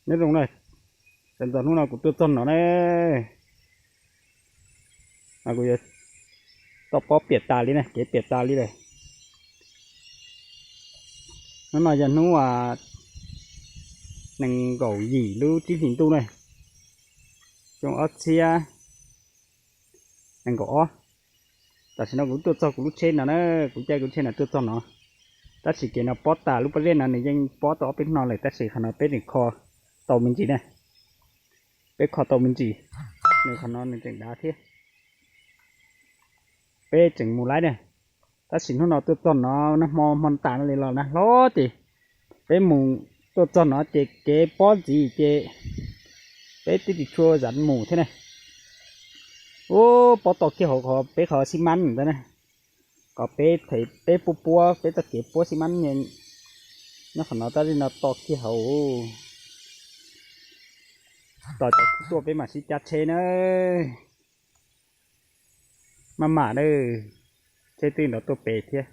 Nyob zoo na, sawv ntxov hnub no kuv tuaj txog no ne, kuv yuav toj pob piam tas li na, kev piam tas li lawm. Hnub no yog hnub nees nkaum yim lub tsib hlis ntuj na, xyoo ob txhiab nees nkaum ob. Tam sim no kuv tuaj txog kuv lub tsheb no na, kuv caij kuv tsheb no tuaj txog no, tab sis kev no pob tas lub pob zeb no nws yeej pob tau ob peb hnub no lawm, tab sis qhov no peb tseem kho tau me ntsis na. Peb kho tau me ntsis, nws qhov no nws tseem dav thiab. Peb tseem mus laib na, tab sis hnub no tuaj txog no nag hmo hmo tas no li los nag hlob ces peb mus, tuaj txog no ces kev pob ntxiv ces peb twb tsis tshua zav mus thiab na. Ub, pob tau kiag hauv qhov peb qhov xib mab ntawd na, kom peb them peb puab puab peb txoj kev puab xib mab nyob qhov no tab sis no to kiag hauv. Tos cov khub tuaj peb mam sib cab tsheb na. Maj mam na, tsheb twb nrov tuaj pem thiab.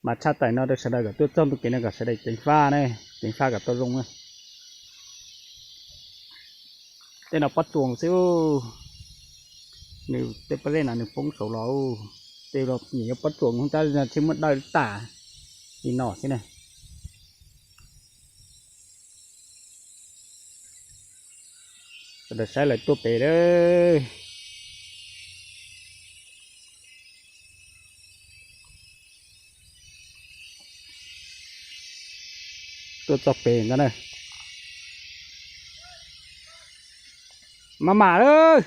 Mas tshaj tawm no rau sawv daws kom tuaj txog ntu kev no kom sawv daws ceev faj na, ceev faj kom tau zoo na. Tej no pob tsuas xwb, nws tej pob zeb no nws poob saud los, tej los nyiam yuav pob tsuas tab sis muaj dawb tas li no xwb na. Sawv daws saib lawv tuaj pem lawm. Tuaj txog pem ntag na. Maj mam,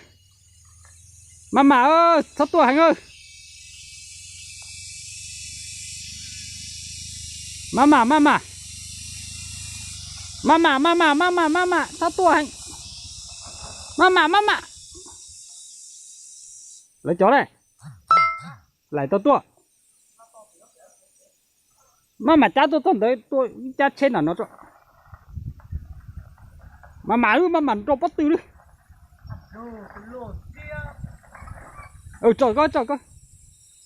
maj mam, txhob tuaj heev. Maj mam, maj mam, maj mam, maj mam, maj mam, maj mam, txhob tuaj heev. Maj mam, maj mam. Lawv cov ne, laim tau tuaj. Maj mam cab tuaj txog ntawd, tuaj cab tsheb nram no tso. Maj mam, maj mam nrau pob tw li. Tso koj, tso koj.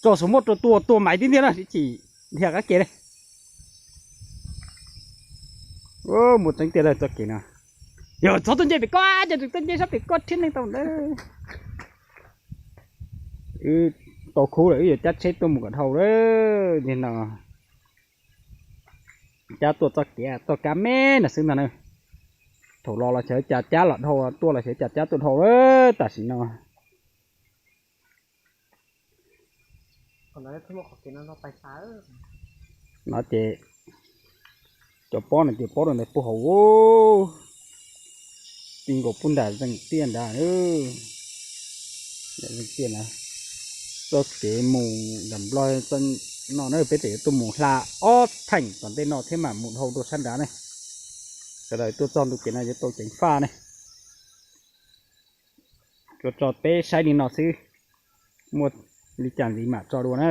Tso xov muaj rau tua, tua maiv tib ntiag na, tsis dhia qab ke li. Mus tseeb tiag lawm txoj kev no. Yog txhob tuaj nce pem ko, ces tuaj nce sab pem ko rhiab neeg tau ntawd. Wb tau khub lawm, wb yuav cab tsheb tuaj mus kom dhau lawm. Nim no cab tuaj txoj kev txoj kab me no xwb ntag na. Thaum los los xyov cas cab los dhau, tuaj los xyov cas cab tuaj dhau lawm tam sim no. No ces cov pob no ces pob rau ntawd puag hauv, ti nkaus puag nram zeeg tiaj ntag. Zeeg tiaj na, txoj kev mus nram Nplog no na, peb tseem yuav tuaj mus hla ob theem tom ntej no thiab mam mus dhau rau sab nrad ne. Sawv daws tuaj txog ntu kev no yuav tau ceev faj ne. Tsuas tso peb saib li no xwb, muaj li cas ntxiv mam tso dua na.